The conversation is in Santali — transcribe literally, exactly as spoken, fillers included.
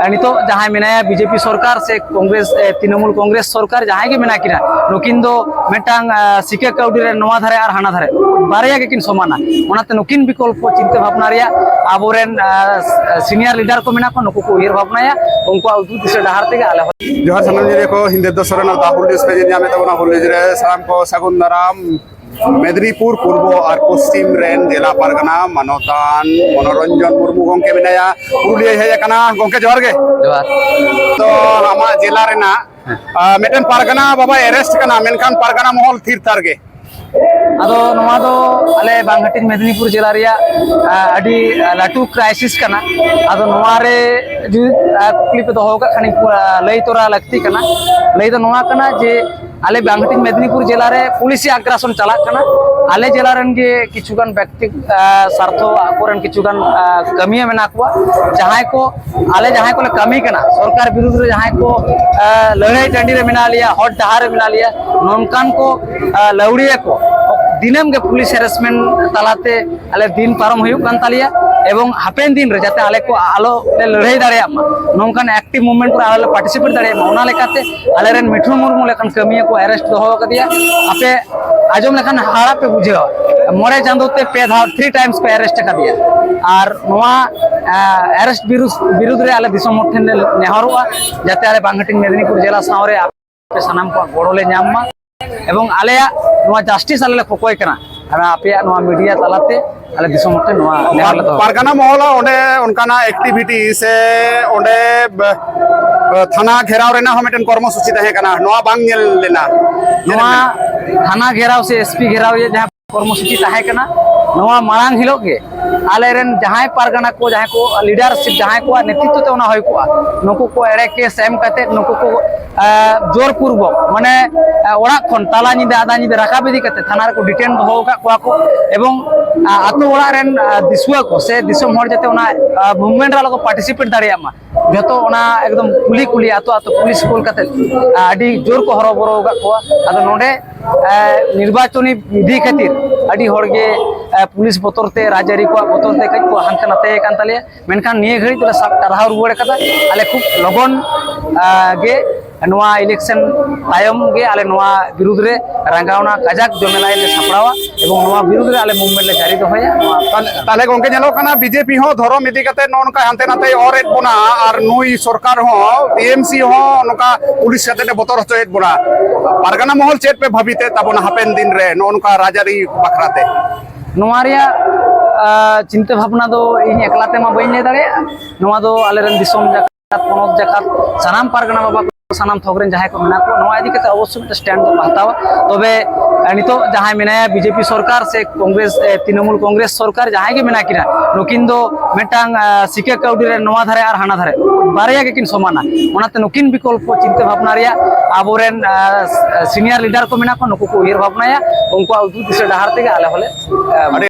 ᱱᱤᱛᱚᱜ ᱡᱟᱦᱟᱸᱭ ᱢᱮᱱᱟᱭᱟ ᱵᱤᱡᱮᱯᱤ ᱥᱚᱨᱠᱟᱨ ᱥᱮ ᱠᱚᱝᱜᱨᱮᱥ, ᱮ, ᱛᱨᱤᱱᱚᱢᱩᱞ ᱠᱚᱝᱜᱨᱮᱥ ᱥᱚᱨᱠᱟᱨ, ᱡᱟᱦᱟᱸᱭ ᱜᱮ ᱢᱮᱱᱟᱜ ᱠᱤᱱᱟ, ᱱᱩᱠᱤᱱ ᱫᱚ ᱢᱤᱫᱴᱟᱝ, ᱟ, ᱥᱤᱠᱟ ᱠᱟᱹᱣᱰᱤ ᱨᱮ ᱱᱚᱣᱟ ᱫᱷᱟᱨᱮ ᱟᱨ ᱦᱟᱱᱟ ᱫᱷᱟᱨᱮ ᱵᱟᱨᱭᱟ ᱜᱮᱠᱤᱱ ᱥᱚᱢᱟᱱᱟ᱾ ᱚᱱᱟᱛᱮ ᱱᱩᱠᱤᱱ ᱵᱤᱠᱚᱞᱯᱚ ᱪᱤᱱᱛᱟᱹ ᱵᱷᱟᱵᱽᱱᱟ ᱨᱮᱭᱟᱜ ᱟᱵᱚᱨᱮᱱ, ᱟ, ᱥᱤᱱᱤᱭᱟᱨ ᱞᱤᱰᱟᱨ ᱠᱚ ᱢᱮᱱᱟᱜ ᱠᱚᱣᱟ, ᱱᱩᱠᱩ ᱠᱚ ᱩᱭᱦᱟᱹᱨ ᱵᱷᱟᱵᱽᱱᱟᱭᱟ, ᱩᱱᱠᱩᱣᱟᱜ ᱩᱫᱩᱜ ᱫᱤᱥᱟᱹ ᱰᱟᱦᱟᱨ ᱛᱮᱜᱮ ᱟᱞᱮ ᱦᱚᱸ᱾ ᱡᱚᱦᱟᱨ ᱥᱟᱱᱟᱢ ᱧᱮᱧᱮᱞᱤᱭᱟᱹ ᱠᱚ, ᱦᱤᱱᱫᱮᱫᱽᱫᱚ ᱥᱚᱨᱮᱱ ᱟᱨ ᱫᱟ ᱦᱩᱞ ᱱᱤᱭᱩᱡᱽ ᱯᱮ ᱧᱮᱞ ᱧᱟᱢᱮᱫ ᱛᱟᱵᱚᱱᱟ ᱦᱩᱞ ᱱᱤᱭᱩᱡᱽ ᱨᱮ᱾ ᱥᱟᱱᱟᱢ ᱠᱚ ᱥᱟᱹᱜᱩᱱ ᱫᱟᱨᱟᱢ᱾ ᱢᱮᱫᱽᱱᱤᱯᱩᱨ ᱯᱩᱨᱵᱚ ᱟᱨ ᱯᱚᱥᱪᱤᱢ ᱨᱮᱱ ᱡᱮᱞᱟ ᱯᱟᱨᱜᱟᱱᱟ ᱢᱟᱱᱚᱛᱟᱱ ᱢᱚᱱᱳᱨᱚᱧᱡᱚᱱ ᱢᱩᱨᱢᱩ ᱜᱚᱢᱠᱮ ᱢᱮᱱᱟᱭᱟ, ᱯᱩᱨᱩᱞᱤᱭᱟᱹᱭ ᱦᱮᱡ ᱟᱠᱟᱱᱟ᱾ ᱜᱚᱢᱠᱮ, ᱡᱚᱦᱟᱨ ᱜᱮ᱾ ᱡᱚᱦᱟᱨ᱾ ᱛᱚ, ᱟᱢᱟᱜ ᱡᱮᱞᱟ ᱨᱮᱱᱟᱜ, ᱦᱮᱸ᱾ ᱟ, ᱢᱤᱫᱴᱮᱱ ᱯᱟᱨᱜᱟᱱᱟ ᱵᱟᱵᱟᱭ ᱮᱨᱮᱥᱴ ᱠᱟᱱᱟ, ᱢᱮᱱᱠᱷᱟᱱ ᱯᱟᱨᱜᱟᱱᱟ ᱢᱚᱦᱚᱞ ᱛᱷᱤᱨ ᱛᱷᱟᱨ ᱜᱮ᱾ ᱟᱫᱚ ᱱᱚᱣᱟ ᱫᱚ ᱟᱞᱮ ᱵᱟᱝ ᱦᱟᱹᱴᱤᱧ ᱢᱮᱫᱽᱱᱤᱯᱩᱨ ᱡᱮᱞᱟ ᱨᱮᱭᱟᱜ, ᱟ, ᱟᱹᱰᱤ, ᱟ, ᱞᱟᱹᱴᱩ ᱠᱨᱟᱭᱥᱤᱥ ᱠᱟᱱᱟ᱾ ᱟᱫᱚ ᱱᱚᱣᱟ ᱨᱮ ᱡᱩᱫᱤ, ᱟ, ᱠᱩᱠᱞᱤ ᱯᱮ ᱫᱚᱦᱚ ᱟᱠᱟᱫ ᱠᱷᱟᱱ, ᱤᱧ, ᱟ, ᱞᱟᱹᱭ ᱛᱚᱨᱟ ᱞᱟᱹᱠᱛᱤ ᱠᱟᱱᱟ᱾ ᱞᱟᱹᱭ ᱫᱚ ᱱᱚᱣᱟ ᱠᱟᱱᱟ ᱡᱮ ᱟᱞᱮ ᱵᱟᱝ ᱦᱟᱹᱴᱤᱧ ᱢᱮᱫᱽᱱᱤᱯᱩᱨ ᱡᱮᱞᱟ ᱨᱮ ᱯᱩᱞᱤᱥᱤ ᱟᱜᱽᱨᱟᱥᱚᱱ ᱪᱟᱞᱟᱜ ᱠᱟᱱᱟ᱾ ᱟᱞᱮ ᱡᱮᱞᱟ ᱨᱮᱱ ᱜᱮ ᱠᱤᱪᱷᱩ ᱜᱟᱱ ᱵᱮᱠᱛᱤ, ᱟ, ᱥᱟᱨᱛᱷᱚ ᱟᱠᱚᱨᱮᱱ ᱠᱤᱪᱷᱩ ᱜᱟᱱ, ᱟ, ᱠᱟᱹᱢᱤᱭᱟᱹ ᱢᱮᱱᱟᱜ ᱠᱚᱣᱟ, ᱡᱟᱦᱟᱸᱭ ᱠᱚ, ᱟᱞᱮ ᱡᱟᱦᱟᱸᱭ ᱠᱚᱞᱮ ᱠᱟᱹᱢᱤ ᱠᱟᱱᱟ, ᱥᱚᱨᱠᱟᱨ ᱵᱤᱨᱩᱫᱽ ᱨᱮ ᱡᱟᱦᱟᱸᱭ ᱠᱚ, ᱟ, ᱞᱟᱹᱲᱦᱟᱹᱭ ᱴᱟᱺᱰᱤ ᱨᱮ ᱢᱮᱱᱟᱜ ᱞᱮᱭᱟ, ᱦᱚᱨ ᱰᱟᱦᱟᱨ ᱨᱮ ᱢᱮᱱᱟᱜ ᱞᱮᱭᱟ, ᱱᱚᱝᱠᱟᱱ ᱠᱚ, ᱟ, ᱞᱟᱹᱣᱲᱤᱭᱟᱹ ᱠᱚ ᱫᱤᱱᱟᱹᱢ ᱜᱮ ᱯᱩᱞᱤᱥ ᱦᱮᱨᱮᱥᱢᱮᱱᱴ ᱛᱟᱞᱟᱛᱮ ᱟᱞᱮ ᱫᱤᱱ ᱯᱟᱨᱚᱢ ᱦᱩᱭᱩᱜ ᱠᱟᱱ ᱛᱟᱞᱮᱭᱟ, ᱮᱵᱚᱝ ᱦᱟᱯᱮᱱ ᱫᱤᱱ ᱨᱮ ᱡᱟᱛᱮ ᱟᱞᱮ ᱠᱚ ᱟᱞᱚ ᱞᱮ ᱞᱟᱹᱲᱦᱟᱹᱭ ᱫᱟᱲᱮᱭᱟᱜ ᱢᱟ, ᱱᱚᱝᱠᱟᱱ ᱮᱠᱴᱤᱵᱷ ᱢᱩᱵᱷᱢᱮᱱᱴ ᱠᱚᱨᱮ ᱟᱞᱚ ᱞᱮ ᱯᱟᱨᱴᱤᱥᱤᱯᱮᱴ ᱫᱟᱲᱮᱭᱟᱜ ᱢᱟ, ᱚᱱᱟ ᱞᱮᱠᱟᱛᱮ ᱟᱞᱮᱨᱮᱱ ᱢᱤᱴᱷᱩ ᱢᱩᱨᱢᱩ ᱞᱮᱠᱟᱱ ᱠᱟᱹᱢᱤᱭᱟᱹ ᱠᱚ ᱮᱨᱮᱥᱴ ᱫᱚᱦᱚ ᱟᱠᱟᱫᱮᱭᱟ᱾ ᱟᱯᱮ ᱟᱸᱡᱚᱢ ᱞᱮᱠᱷᱟᱱ ᱦᱟᱦᱟᱲᱟᱜ ᱯᱮ ᱵᱩᱡᱷᱟᱹᱣᱟ, ᱢᱚᱬᱮ ᱪᱟᱸᱫᱳ ᱛᱮ ᱯᱮ ᱫᱷᱟᱣ, ᱛᱷᱨᱤ ᱴᱟᱭᱤᱢᱥ ᱠᱚ ᱮᱨᱮᱥᱴ ᱟᱠᱟᱫᱮᱭᱟ᱾ ᱟᱨ ᱱᱚᱣᱟ, ᱟ, ᱮᱨᱮᱥᱴ ᱵᱤᱨᱩᱫᱽ, ᱵᱤᱨᱩᱫᱽ ᱨᱮ ᱟᱞᱮ ᱫᱤᱥᱚᱢ ᱦᱚᱲ ᱴᱷᱮᱱ ᱞᱮ ᱱᱮᱦᱚᱨᱚᱜᱼᱟ, ᱡᱟᱛᱮ ᱟᱞᱮ ᱵᱟᱝᱦᱟᱹᱴᱤᱧ ᱢᱮᱫᱽᱱᱤᱯᱩᱨ ᱡᱮᱞᱟ ᱥᱟᱶᱨᱮ ᱟᱯᱮ ᱥᱟᱱᱟᱢ ᱠᱚᱣᱟᱜ ᱜᱚᱲᱚ ᱞᱮ ᱧᱟᱢ ᱢᱟ, ᱮᱵᱚᱝ ᱟᱞᱮᱭᱟᱜ ᱱᱚᱣᱟ ᱡᱟᱥᱴᱤᱥ ᱟᱞᱮ ᱞᱮ ᱠᱷᱚᱠᱚᱭ ᱠᱟᱱᱟ᱾ ᱟᱨ ᱟᱯᱮᱭᱟᱜ ᱱᱚᱣᱟ ᱢᱤᱰᱤᱭᱟ ᱛᱟᱞᱟᱛᱮ ᱟᱞᱮ ᱫᱤᱥᱚᱢ ᱦᱚᱲ ᱴᱷᱮᱱ ᱱᱚᱣᱟ ᱱᱮᱦᱚᱨ ᱞᱮ ᱫᱚᱦᱚ᱾ ᱯᱟᱨᱜᱟᱱᱟ ᱢᱚᱦᱚᱞ ᱚᱸᱰᱮ ᱚᱱᱠᱟᱱᱟᱜ ᱮᱠᱴᱤᱵᱷᱤᱴᱤ ᱥᱮ ᱚᱸᱰᱮ ᱵ-, ᱵ-, ᱛᱷᱟᱱᱟ ᱜᱷᱮᱨᱟᱣ ᱨᱮᱱᱟᱜ ᱦᱚᱸ ᱢᱤᱫᱴᱮᱱ ᱠᱚᱨᱢᱚᱥᱩᱪᱤ ᱛᱟᱦᱮᱸ ᱠᱟᱱᱟ, ᱱᱚᱣᱟ ᱵᱟᱝ ᱧᱮᱞ ᱞᱮᱱᱟ? ᱱᱚᱣᱟ ᱛᱷᱟᱱᱟ ᱜᱷᱮᱨᱟᱣ ᱥᱮ ᱮᱥᱯᱤ ᱜᱷᱮᱨᱟᱣ ᱨᱮᱭᱟᱜ ᱡᱟᱦᱟᱸ ᱠᱚᱨᱢᱚᱥᱩᱪᱤ ᱛᱟᱦᱮᱸ ᱠᱟᱱᱟ, ᱱᱚᱣᱟ ᱢᱟᱲᱟᱝ ᱦᱤᱞᱳᱜ ᱜᱮ ᱟᱞᱮᱨᱮᱱ ᱡᱟᱦᱟᱸᱭ ᱯᱟᱨᱜᱟᱱᱟ ᱠᱚ, ᱡᱟᱦᱟᱸᱭ ᱠᱚ ᱞᱤᱰᱟᱨᱥᱤᱯ, ᱡᱟᱦᱟᱸᱭ ᱠᱚᱣᱟᱜ ᱱᱮᱛᱨᱤᱛᱛᱚ ᱛᱮ ᱚᱱᱟ ᱦᱩᱭ ᱠᱚᱜᱼᱟ, ᱱᱩᱠᱩ ᱠᱚ ᱮᱲᱮ ᱠᱮᱥ ᱮᱢ ᱠᱟᱛᱮ ᱱᱩᱠᱩ ᱠᱚ, ᱟ, ᱡᱳᱨᱯᱩᱨᱵᱚᱠ, ᱢᱟᱱᱮ, ᱟ, ᱚᱲᱟᱜ ᱠᱷᱚᱱ ᱛᱟᱞᱟ ᱧᱤᱫᱟᱹ, ᱟᱫᱷᱟ ᱧᱤᱫᱟᱹ ᱨᱟᱠᱟᱵ ᱤᱫᱤ ᱠᱟᱛᱮ ᱛᱷᱟᱱᱟ ᱨᱮᱠᱚ ᱰᱤᱴᱮᱱ ᱫᱚᱦᱚ ᱟᱠᱟᱫ ᱠᱚᱣᱟ ᱠᱚ, ᱮᱵᱚᱝ, ᱟ, ᱟᱛᱳ ᱚᱲᱟᱜ ᱨᱮᱱ, ᱟ, ᱫᱤᱥᱩᱣᱟᱹ ᱠᱚ ᱥᱮ ᱫᱤᱥᱚᱢ ᱦᱚᱲ ᱡᱟᱛᱮ ᱚᱱᱟ, ᱟ, ᱢᱩᱵᱷᱢᱮᱱᱴ ᱨᱮ ᱟᱞᱚ ᱠᱚ ᱯᱟᱨᱴᱤᱥᱤᱯᱮᱴ ᱫᱟᱲᱮᱭᱟᱜ ᱢᱟ, ᱡᱚᱛᱚ ᱚᱱᱟ ᱮᱠᱫᱚᱢ ᱠᱩᱞᱦᱤ ᱠᱩᱞᱦᱤ, ᱟᱛᱳ ᱟᱛᱳ ᱯᱩᱞᱤᱥ ᱠᱩᱞ ᱠᱟᱛᱮ ᱟᱹᱰᱤ ᱡᱳᱨ ᱠᱚ ᱦᱚᱨᱚᱵᱚᱨᱚ ᱟᱠᱟᱫ ᱠᱚᱣᱟ᱾ ᱟᱫᱚ ᱱᱚᱰᱮ ᱱᱤᱨᱵᱟᱪᱚᱱᱤ ᱵᱤᱫᱷᱤ ᱠᱷᱟᱹᱛᱤᱨ ᱟᱹᱰᱤ ᱦᱚᱲ ᱜᱮ ᱯᱩᱞᱤᱥ ᱵᱚᱛᱚᱨ ᱛᱮ, ᱨᱟᱡᱽᱟᱹᱨᱤ ᱠᱚᱣᱟᱜ ᱵᱚᱛᱚᱨ ᱛᱮ ᱠᱟᱹᱡ ᱠᱚ ᱦᱟᱱᱛᱮ ᱱᱟᱛᱮ ᱟᱠᱟᱱ ᱛᱟᱞᱮᱭᱟ᱾ ᱢᱮᱱᱠᱷᱟᱱ ᱱᱤᱭᱟᱹ ᱜᱷᱟᱹᱲᱤᱡ ᱫᱚᱞᱮ ᱥᱟᱵ ᱴᱟᱨᱦᱟᱣ ᱨᱩᱣᱟᱹᱲ ᱠᱟᱫᱟ᱾ ᱟᱞᱮ ᱠᱷᱩᱵ ᱞᱚᱜᱚᱱ ᱜᱮ ᱱᱚᱣᱟ ᱤᱞᱮᱠᱥᱚᱱ ᱛᱟᱭᱚᱢ ᱜᱮ ᱟᱞᱮ ᱱᱚᱣᱟ ᱵᱤᱨᱩᱫᱽ ᱨᱮ ᱨᱟᱸᱜᱟᱣᱱᱟ ᱠᱟᱡᱟᱠ ᱡᱚᱢᱮᱞᱟᱭ ᱞᱮ ᱥᱟᱯᱲᱟᱣᱟ ᱮᱵᱚᱝ ᱱᱚᱣᱟ ᱵᱤᱨᱩᱫᱽ ᱨᱮ ᱟᱞᱮ ᱢᱩᱵᱷᱢᱮᱱᱴ ᱞᱮ ᱡᱟᱹᱨᱤ ᱫᱚᱦᱚᱭᱟ᱾ ᱱᱚᱣᱟ ᱛᱟᱦᱞᱮ ᱜᱚᱝᱠᱮ, ᱧᱮᱞᱚᱜ ᱠᱟᱱᱟ ᱵᱤᱡᱮᱯᱤ ᱦᱚᱸ ᱫᱷᱚᱨᱚᱢ ᱤᱫᱤ ᱠᱟᱛᱮ ᱱᱚᱜᱼᱚ ᱱᱚᱝᱠᱟ ᱦᱟᱱᱛᱮ ᱱᱟᱛᱮᱭ ᱚᱨ ᱮᱫ ᱵᱚᱱᱟ᱾ ᱟᱨ ᱱᱩᱭ ᱥᱚᱨᱠᱟᱨ ᱦᱚᱸ, ᱴᱤᱮᱢᱥᱤ ᱦᱚᱸ ᱱᱚᱝᱠᱟ ᱯᱩᱞᱤᱥ ᱠᱟᱛᱮ ᱮ ᱵᱚᱛᱚᱨ ᱦᱚᱪᱚᱭᱮᱫ ᱵᱚᱱᱟ᱾ ᱯᱟᱨᱜᱟᱱᱟ ᱢᱚᱦᱚᱞ ᱪᱮᱫ ᱯᱮ ᱵᱷᱟᱵᱤᱛ ᱮᱫ ᱛᱟᱵᱚᱱᱟ ᱦᱟᱯᱮᱱ ᱫᱤᱱ ᱨᱮ ᱱᱚᱜᱼᱚ ᱱᱚᱝᱠᱟ ᱨᱟᱡᱽᱟᱹᱨᱤ ᱵᱟᱠᱷᱨᱟᱛᱮ? ᱱᱚᱣᱟ ᱨᱮᱭᱟᱜ ᱪᱤᱱᱛᱟᱹ ᱵᱷᱟᱵᱽᱱᱟ ᱫᱚ ᱤᱧ ᱮᱠᱞᱟ ᱛᱮᱢᱟ ᱵᱟᱹᱧ ᱞᱟᱹᱭ ᱫᱟᱲᱮᱭᱟᱜᱼᱟ᱾ ᱱᱚᱣᱟ ᱫᱚ ᱟᱞᱮᱨᱮᱱ ᱫᱤᱥᱚᱢ ᱡᱟᱠᱟᱛ, ᱯᱚᱱᱚᱛ ᱡᱟᱠᱟᱛ, ᱥᱟᱱᱟᱢ ᱯᱟᱨᱜᱟᱱᱟ ᱵᱟᱵᱟ ᱠᱚ, ᱥᱟᱱᱟᱢ ᱛᱷᱚᱠ ᱨᱮᱱ ᱡᱟᱦᱟᱸᱭ ᱠᱚ ᱢᱮᱱᱟᱜ ᱠᱚᱣᱟ, ᱱᱚᱣᱟ ᱤᱫᱤ ᱠᱟᱛᱮ ᱚᱵᱚᱥᱥᱳᱭ ᱢᱤᱫᱴᱮᱱ ᱥᱴᱮᱱᱰ ᱫᱚ ᱠᱚ ᱦᱟᱛᱟᱣᱟ᱾ ᱛᱚᱵᱮ ᱱᱤᱛᱚᱜ ᱡᱟᱦᱟᱸᱭ ᱢᱮᱱᱟᱭᱟ ᱵᱤᱡᱮᱯᱤ ᱥᱚᱨᱠᱟᱨ ᱥᱮ ᱠᱚᱝᱜᱨᱮᱥ, ᱛᱨᱤᱱᱚᱢᱩᱞ ᱠᱚᱝᱜᱨᱮᱥ ᱥᱚᱨᱠᱟᱨ, ᱡᱟᱦᱟᱸᱭ ᱜᱮ ᱢᱮᱱᱟᱜ ᱠᱤᱱᱟ, ᱱᱩᱠᱤᱱ ᱫᱚ ᱢᱤᱫᱴᱟᱝ ᱥᱤᱠᱟ ᱠᱟᱹᱣᱰᱤ ᱨᱮ ᱱᱚᱣᱟ ᱫᱷᱟᱨᱮ ᱟᱨ ᱦᱟᱱᱟ ᱫᱷᱟᱨᱮ, ᱵᱟᱨᱭᱟ ᱜᱮᱠᱤᱱ ᱥᱚᱢᱟᱱᱟ᱾ ᱚᱱᱟᱛᱮ ᱱᱩᱠᱤᱱ ᱵᱤᱠᱚᱞᱯᱚ ᱪᱤᱱᱛᱟᱹ ᱵᱷᱟᱵᱽᱱᱟ ᱨᱮᱭᱟᱜ ᱟᱵᱚᱨᱮᱱ ᱥᱤᱱᱤᱭᱟᱨ ᱞᱤᱰᱟᱨ ᱠᱚ ᱢᱮᱱᱟᱜ ᱠᱚᱣᱟ, ᱱᱩᱠᱩ ᱠᱚ ᱩᱭᱦᱟᱹᱨ ᱵᱷᱟᱵᱽᱱᱟᱭᱟ, ᱩᱱᱠᱩᱣᱟᱜ ᱩᱫᱩᱜ ᱫᱤᱥᱟᱹ ᱰᱟᱦᱟᱨ ᱛᱮᱜᱮ ᱟᱞᱮ ᱦᱚᱸᱞᱮ ᱟᱹᱰᱤ